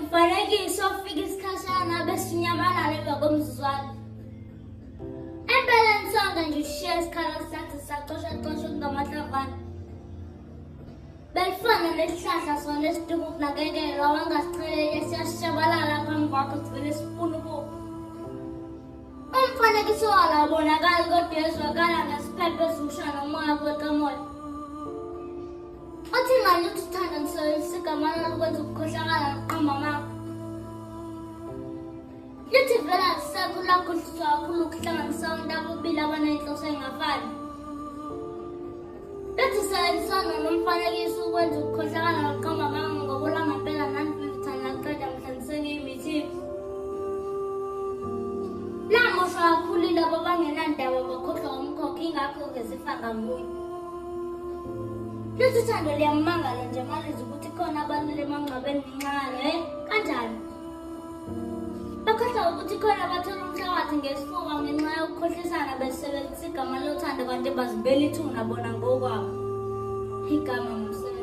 umfanekiso ofika isikhashana bese unyamalala emva komzuzwana. Empeleni sonke nje ushiya isikhala sathi sacosha cosha kungamahlamvana. Belifana nesihlahla sona esidinga ukunakekelwa wangasichelele siyashabalala phambi kwakho sivele sifuna ukufa. Umfanekiso walo awubonakali kodwa uyezwakala ngesiphepho esihusha nomoya kweqamoya. Uthi ngalutho uthando nisebenzisa igama lokwenza ukukhohlakala nokuqamba amanga. Lithi vele akusekho lakhohliswa kakhulu ukuhlanganisa abantu ababili abanenhloso engafani. Lithi sebenzisana nomfanekiso ukwenza ukukhohlakala nokuqamba amanga ngoba langempela nani nithanda laqeda mhla nisengiyimithi. Lamoshwa kakhulu labo abangenandaba bakhohlwa umkhokha ingakho-ke zifa ngamunye. Lithi uthando liyamangala nje malizwa ukuthi khona abantu emangcwabeni ngenxa yalo, eh? Kanjani? Bakhohlwa ukuthi khona bathola umhlabathi ngesifuba ngenxa yokukhohlisana besebenzisa igama lothando kanti bazibela ithuna bona ngokwabo. Igama ngomsebenzi.